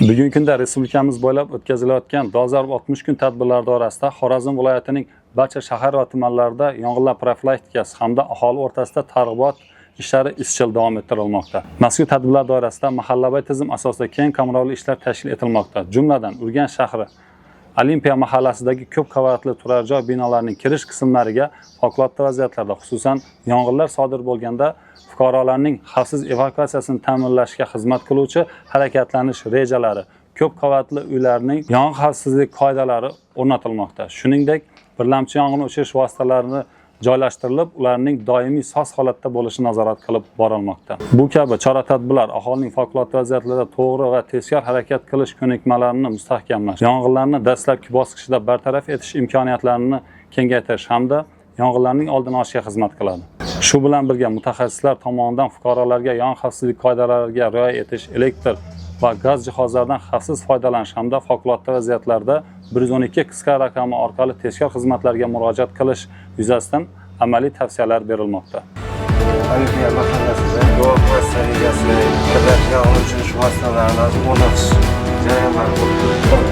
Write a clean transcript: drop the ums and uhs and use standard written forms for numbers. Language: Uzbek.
Bugungi kunda respublikamiz bo'ylab o'tkazilayotgan dolzarb 60 kun tadbirlari doirasida Xorazm viloyatining barcha shahar va tumanlarida yong'inlar profilaktikasi hamda aholi o'rtasida targ'ibot ishlari izchil davom ettirilmoqda. Mazkur tadbirlar doirasida mahallabay tizim asosida keng qamrovli ishlar tashkil etilmoqda. Jumladan, Urganch shahri Olimpiya mahallasidagi ko'p qavatli turar joy binolarining kirish qismlariga favqulodda vaziyatlarda, xususan, yong'inlar sodir bo'lganda fuqarolarning xavfsiz evakuatsiyasini ta'minlashga xizmat qiluvchi harakatlanish rejalari, ko'p qavatli uylarning yong'in xavfsizlik qoidalari o'rnatilmoqda. Shuningdek, birlamchi yong'in o'chirish vositalarini joylashtirilib, ularning doimiy soz holatda bo'lishi nazorat qilib borilmoqda. Bu kabi chora-tadbirlar aholining favqulodda vaziyatlarda to'g'ri va tezkor harakat qilish ko'nikmalarini mustahkamlash, yong'inlarni dastlabki bosqichda bartaraf etish imkoniyatlarini kengaytirish hamda yong'inlarning oldini olishga xizmat qiladi. Shu bilan birga mutaxassislar tomonidan fuqarolarga yong'in xavfsizlik qoidalariga rioya etish, elektr va gaz jihozlaridan xavfsiz foydalanish hamda favqulodda vaziyatlarda 112 qisqa raqami orqali tezkor xizmatlarga murojaat qilish yuzasidan amaliy tavsiyalar berilmoqda. Olimpiya mahallasida evakuatsiya rejasi, birlamchi yong'in o'chirish vositalarini o'rnatish jarayonlari bo'lib.